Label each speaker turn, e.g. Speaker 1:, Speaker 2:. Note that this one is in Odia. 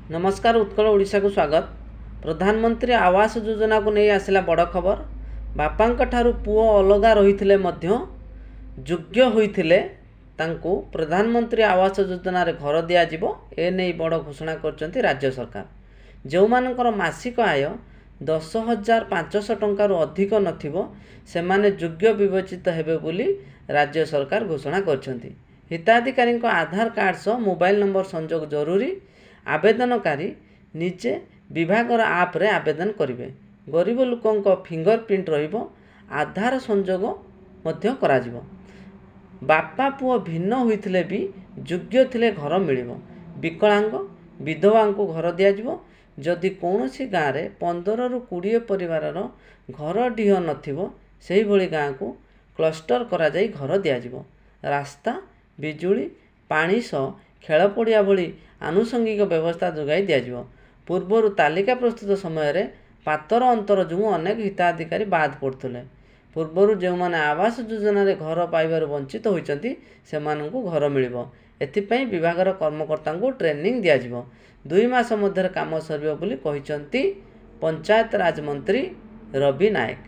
Speaker 1: ନମସ୍କାର, ଉତ୍କଳ ଓଡ଼ିଶାକୁ ସ୍ୱାଗତ। ପ୍ରଧାନମନ୍ତ୍ରୀ ଆବାସ ଯୋଜନାକୁ ନେଇ ଆସିଲା ବଡ଼ ଖବର। ବାପାଙ୍କ ଠାରୁ ପୁଅ ଅଲଗା ରହିଥିଲେ ମଧ୍ୟ ଯୋଗ୍ୟ ହୋଇଥିଲେ ତାଙ୍କୁ ପ୍ରଧାନମନ୍ତ୍ରୀ ଆବାସ ଯୋଜନାରେ ଘର ଦିଆଯିବ। ଏନେଇ ବଡ଼ ଘୋଷଣା କରିଛନ୍ତି ରାଜ୍ୟ ସରକାର। ଯେଉଁମାନଙ୍କର ମାସିକ ଆୟ 10,500 ଟଙ୍କାରୁ ଅଧିକ ନଥିବ, ସେମାନେ ଯୋଗ୍ୟ ବିବେଚିତ ହେବେ ବୋଲି ରାଜ୍ୟ ସରକାର ଘୋଷଣା କରିଛନ୍ତି। ହିତାଧିକାରୀଙ୍କ ଆଧାର କାର୍ଡ଼ ସହ ମୋବାଇଲ ନମ୍ବର ସଂଯୋଗ ଜରୁରୀ। ଆବେଦନକାରୀ ନିଜେ ବିଭାଗର ଆପ୍ରେ ଆବେଦନ କରିବେ। ଗରିବ ଲୋକଙ୍କ ଫିଙ୍ଗର ପ୍ରିଣ୍ଟ ରହିବ, ଆଧାର ସଂଯୋଗ ମଧ୍ୟ କରାଯିବ। ବାପା ପୁଅ ଭିନ୍ନ ହୋଇଥିଲେ ବି ଯୋଗ୍ୟ ଥିଲେ ଘର ମିଳିବ। ବିକଳାଙ୍ଗ, ବିଧବାଙ୍କୁ ଘର ଦିଆଯିବ। ଯଦି କୌଣସି ଗାଁରେ 15ରୁ 20 ପରିବାରର ଘର ଡିହ ନଥିବ, ସେହିଭଳି ଗାଁକୁ କ୍ଲଷ୍ଟର କରାଯାଇ ଘର ଦିଆଯିବ। ରାସ୍ତା, ବିଜୁଳି, ପାଣି ସହ ଖେଳ ପଡ଼ିଆ ଭଳି ଆନୁଷଙ୍ଗିକ ବ୍ୟବସ୍ଥା ଯୋଗାଇ ଦିଆଯିବ। ପୂର୍ବରୁ ତାଲିକା ପ୍ରସ୍ତୁତ ସମୟରେ ପାତର ଅନ୍ତର ଯୋଗୁଁ ଅନେକ ହିତାଧିକାରୀ ବାଦ୍ ପଡ଼ୁଥିଲେ। ପୂର୍ବରୁ ଯେଉଁମାନେ ଆବାସ ଯୋଜନାରେ ଘର ପାଇବାରୁ ବଞ୍ଚିତ ହୋଇଛନ୍ତି, ସେମାନଙ୍କୁ ଘର ମିଳିବ। ଏଥିପାଇଁ ବିଭାଗର କର୍ମକର୍ତ୍ତାଙ୍କୁ ଟ୍ରେନିଂ ଦିଆଯିବ। 2 ମାସ ମଧ୍ୟରେ କାମ ସରିବ ବୋଲି କହିଛନ୍ତି ପଞ୍ଚାୟତରାଜ ମନ୍ତ୍ରୀ ରବି ନାଏକ।